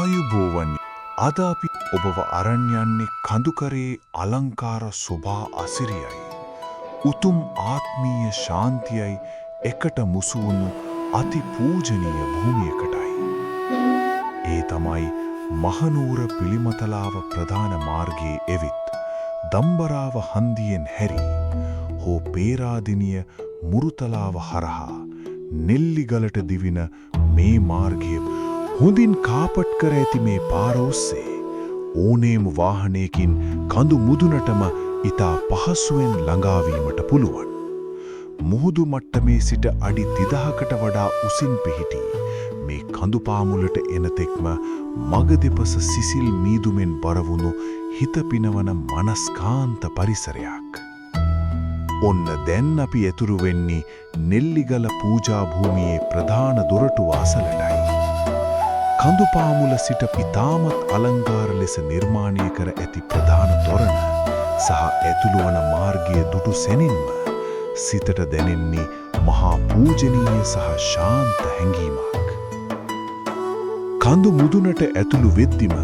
ආයුබෝවන්. අද අපි ඔබව අරන් යන්නේ කඳුකරේ අලංකාර සොබා අසිරියයි, උතුම් ආත්මීය ශාන්තියයි එකට මුසු වුණු අති පූජනීය භූමියකටයි. ඒ තමයි මහනුවර පිළිමතලාව ප්‍රධාන මාර්ගයේ එවිත් දම්බරාව හන්දියෙන් හැරී හෝ පේරාදෙනිය මුරුතලාව හරහා නෙල්ලිගලට දිවින මේ මාර්ගය. හොඳින් කාපට් කර ඇති මේ පාර ඔස්සේ ඕනෑම වාහනයකින් කඳු මුදුනටම ඉතා පහසුවෙන් ළඟා වීමට පුළුවන්. මුහුදු මට්ටමේ සිට අඩි 2000කට වඩා උසින් පිහිටි මේ කඳු පාමුලට එන තෙක්ම මග දෙපස සිසිල් මීදුමෙන් බරවුණු හිත පිනවන මනස්කාන්ත පරිසරයක්. ඔන්න දැන් අපි ඇතුළු වෙන්නේ නෙල්ලිගල පූජා භූමියේ ප්‍රධාන දොරටුව අසලටයි. කඳු පාමුල සිට ඉතාමත් අලංකාර ලෙස නිර්මාණය කර ඇති ප්‍රධාන තොරණ සහ ඇතුළු වන මාර්ගය දුටු සැනින්ම සිතට දැනෙන්නේ මහා පූජනීය සහ ශාන්ත හැඟීමක්. කඳු මුදුනට ඇතුළු වෙද්දිම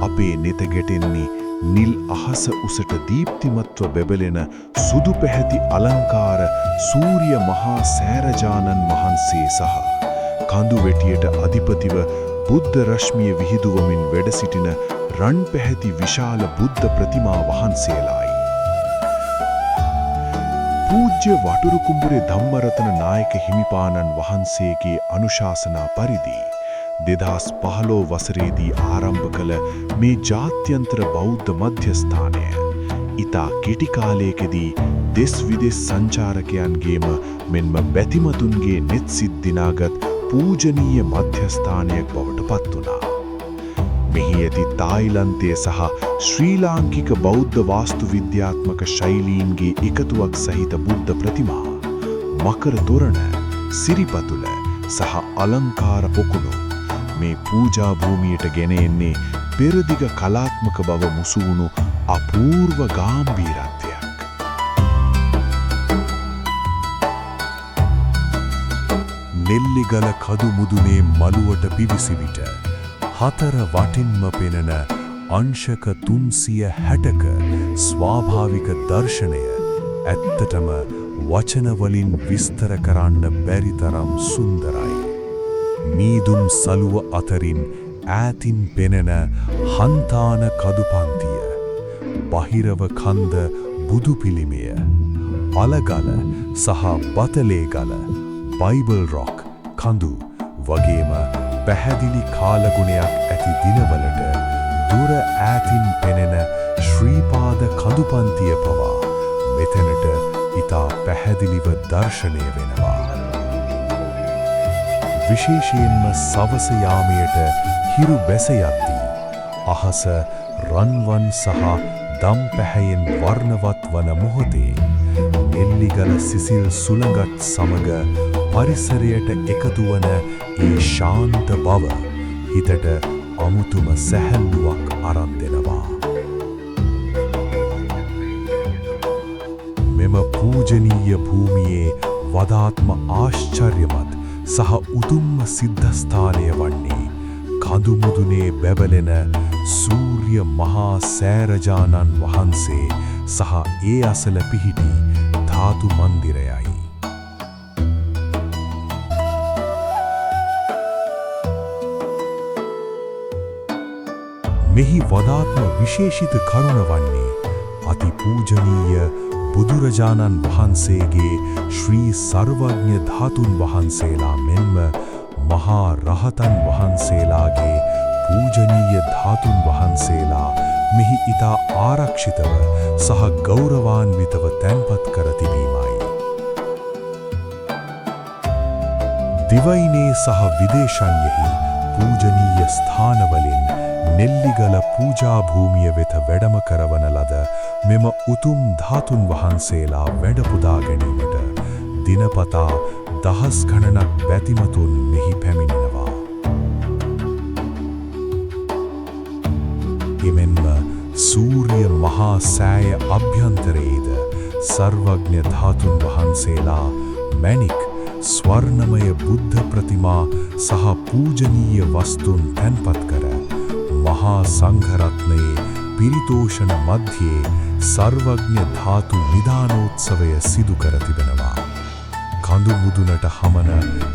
අපේ නෙත ගැටෙන්නේ නිල් අහස උසට දීප්තිමත්ව බැබලෙන සුදු පැහැති අලංකාර සූර්ය මහා සෑරජානන් වහන්සේ සහ කඳු වැටියට අධිපතිව බුද්ධ රශ්මිය විහිදුවමින් වැඩ සිටින රන් පැහැති විශාල බුද්ධ ප්‍රතිමා වහන්සේලායි. පූජ්‍ය වටුරුකුඹුරේ ධම්මරතන නායක හිමිපාණන් වහන්සේගේ අනුශාසනා පරිදි 2015 වසරේදී ආරම්භ කළ මේ ජාත්‍යන්තර බෞද්ධ මධ්‍යස්ථානය ඉතා කෙටි කාලයකදී දෙස් විදෙස් සංචාරකයන්ගේම මෙන්ම බැතිමතුන්ගේ නෙත් සිත් දිනාගත් පූජනීය මධ්‍යස්ථානයක් බවට පත් වුණා. මෙහි ඇති තායිලන්තය සහ ශ්‍රී ලාංකික බෞද්ධ වාස්තු විද්‍යාත්මක ශෛලීන්ගේ එකතුවක් සහිත බුද්ධ ප්‍රතිමා, මකර තොරණ, සිරිපතුල සහ අලංකාර පොකුණු මේ පූජා භූමියට ගෙන එන්නේ පෙරදිග කලාත්මක බව මුසු වුණු අපූර්ව ගාම්භීරත්වයක්. නෙල්ලිගල කඳු මුදුනේ මළුවට පිවිසි විට හතර වටින්ම පෙනෙන අංශක 360ක ස්වාභාවික දර්ශනය ඇත්තටම වචන වලින් විස්තර කරන්න බැරි තරම් සුන්දරයි. මීදුම් සලුව අතරින් ඈතින් පෙනෙන හන්තාන කඳු පන්තිය, බහිරව කන්ද බුදු පිළිමය, අලගල සහ බතලේගල, බයිබල් රොක් කඳු වගේම පැහැදිලි කාලගුණයක් ඇති දිනවලට දුර ඈතින් පෙනෙන ශ්‍රීපාද කඳු පන්තිය පවා මෙතැනට ඉතා පැහැදිලිව දර්ශනය වෙනවා. විශේෂයෙන්ම සවස යාමයට හිරු බැස යද්දී අහස රන්වන් සහ දම් පැහැයෙන් වර්ණවත් වන මොහොතේ නෙල්ලිගල සිසිල් සුළඟත් සමග පරිසරයට එකතු වන ඒ ශාන්ත බව හිතට අමුතුම සැහැල්ලුවක් අරන් දෙනවා. මෙම පූජනීය භූමියේ වඩාත්ම ආශ්චර්යමත් සහ උතුම්ම සිද්ධස්ථානය වන්නේ කඳු මුදුනේ බැබලෙන සූර්ය මහා සෑරජානන් වහන්සේ සහ ඒ අසල පිහිටි ධාතු මන්දිරයයි. මෙහි වඩාත්ම විශේෂිත කරුණ වන්නේ අති පූජනීය බුදුරජාණන් වහන්සේගේ ශ්‍රී සර්වඥ ධාතුන් වහන්සේලා මෙන්ම මහා රහතන් වහන්සේලාගේ පූජනීය ධාතුන් වහන්සේලා මෙහි ඉතා ආරක්ෂිතව සහ ගෞරවාන්විතව තැන්පත් කර තිබීමයි. දිවයිනේ සහ විදේශන්යෙහි පූජනීය ස්ථානවලින් නෙල්ලිගල පූජා භූමිය වෙත වැඩම කරවන ලද මෙම උතුම් ධාතුන් වහන්සේලා වැඩ පුදා ගැනීමට දිනපතා දහස් ගණනක් බැතිමතුන් මෙහි පැමිණෙනවා. එමෙන්ම සූර්ය මහා සෑය අභ්‍යන්තරයේද සර්වඥ ධාතුන් වහන්සේලා, මැණික්, ස්වර්ණමය බුද්ධ ප්‍රතිමා සහ පූජනීය වස්තුන් තැන්පත් කර මහා සංඝරත්නයේ පිරිතෝෂණ මධ්‍යයේ සර්වඥ ධාතු නිදානෝත්සවය සිදු කර තිබෙනවා. කඳු මුදුනට හමන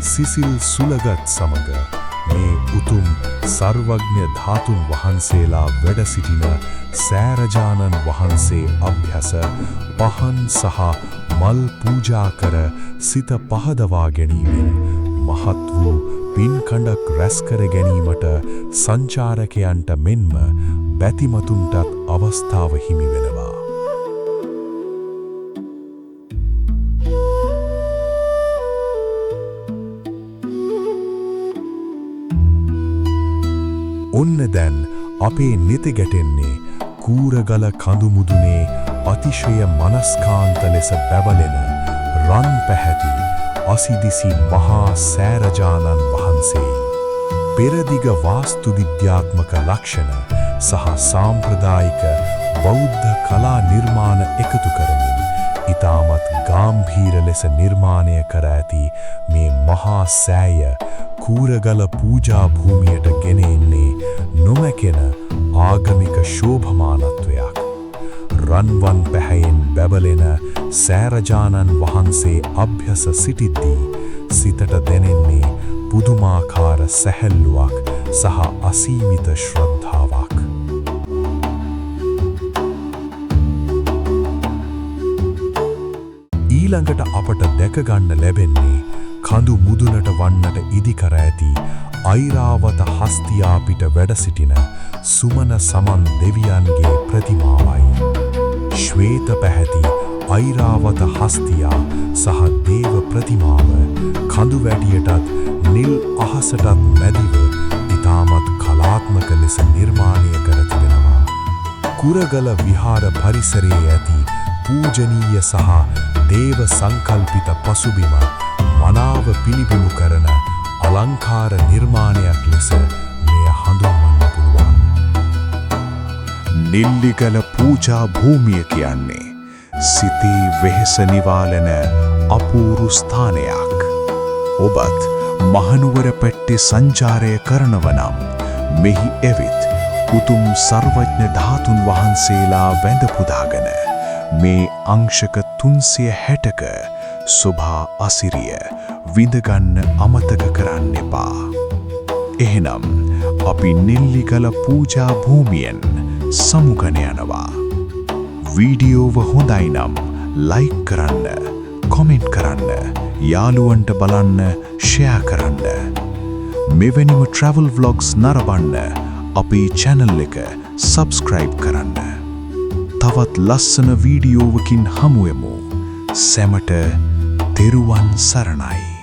සිසිල් සුළඟත් සමග මේ උතුම් සර්වඥ ධාතුන් වහන්සේලා වැඩ සිටින සෑරජානන් වහන්සේ අභ්‍යස පහන් සහ මල් පූජා කර සිත පහදවා ගැනීමෙන් මහත් වූ පින්කඳක් රැස් කර ගැනීමට සංචාරකයන්ට මෙන්ම බැතිමතුන්ටත් අවස්ථාව හිමි වෙනවා. ඔන්න දැන් අපේ නෙත ගැටෙන්නේ කූරගල කඳු මුදුනේ අතිශය මනස්කාන්ත ලෙස බැබලෙන රන් පැහැති අසිදිසි මහා සෑරජානන් වහන්සේ. පෙරදිග වාස්තු විද්‍යාත්මක ලක්ෂණ සහ සාම්ප්‍රදායික බෞද්ධ කලා නිර්මාණ එකතු කරමින් ඉතාමත් ගාම්භීර ලෙස නිර්මාණය කර ඇති මේ මහා සෑය කූරගල පූජා භූමියට ගෙන එන්නේ නොමැකෙන ආගමික ශෝභමානත්වයක්. රන්වන් පැහැයෙන් බැබලෙන සෑරජානන් වහන්සේ අභ්‍යස සිටිද්දී සිතට දැනෙන්නේ පුදුමාකාර සැහැල්ලුවක් සහ අසීමිත ශ්‍රද්ධාවක්. ඊළඟට අපට දැක ගන්න ලැබෙන්නේ කඳු මුදුනට වන්නට ඉදිකර ඇති අයිරාවත හස්තියා පිට වැඩ සිටින සුමන සමන් දෙවියන්ගේ ප්‍රතිමාවයි. ශ්වේත පැහැති අයිරාවත හස්තියා සහ දේව ප්‍රතිමාව කඳු වැටියටත් නිල් අහසටත් මැදිව ඉතාමත් කලාත්මක ලෙස නිර්මාණය කර තිබෙනවා. කුරගල විහාර පරිසරයේ ඇති පූජනීය සහ දේව සංකල්පිත පසුබිම මනාව පිළිබිඹු කරන අලංකාර නිර්මාණයක් ලෙස මෙය හඳුන්වන්න පුළුවන්. නිල්ලිගල පූජා භූමිය කියන්නේ සිතේ වෙහෙස නිවාලන අපූරු ස්ථානයක්. ඔබත් මහනුවර පැත්තේ සංචාරය කරනව නම් මෙහි ඇවිත් උතුම් සර්වඥ ධාතුන් වහන්සේලා වැඳ පුදාගෙන මේ අංශක 360ක සොභා අසිරිය විඳගන්න අමතක කරන්න එපා. එහෙනම් අපි නිල්ලිගල පූජා භූමියෙන් සමුගෙන යනවා. වීඩියෝව හොඳයි නම් ලයික් කරන්න, කොමෙන්ට් කරන්න, යාළුවන්ට බලන්න ෂෙයා කරන්න. මෙවැනිම ට්‍රැවල් ව්ලොග්ස් නරඹන්න අපේ චැනල් එක සබ්ස්ක්‍රයිබ් කරන්න. තවත් ලස්සන වීඩියෝවකින් හමුවෙමු. සැමට තෙරුවන් සරණයි.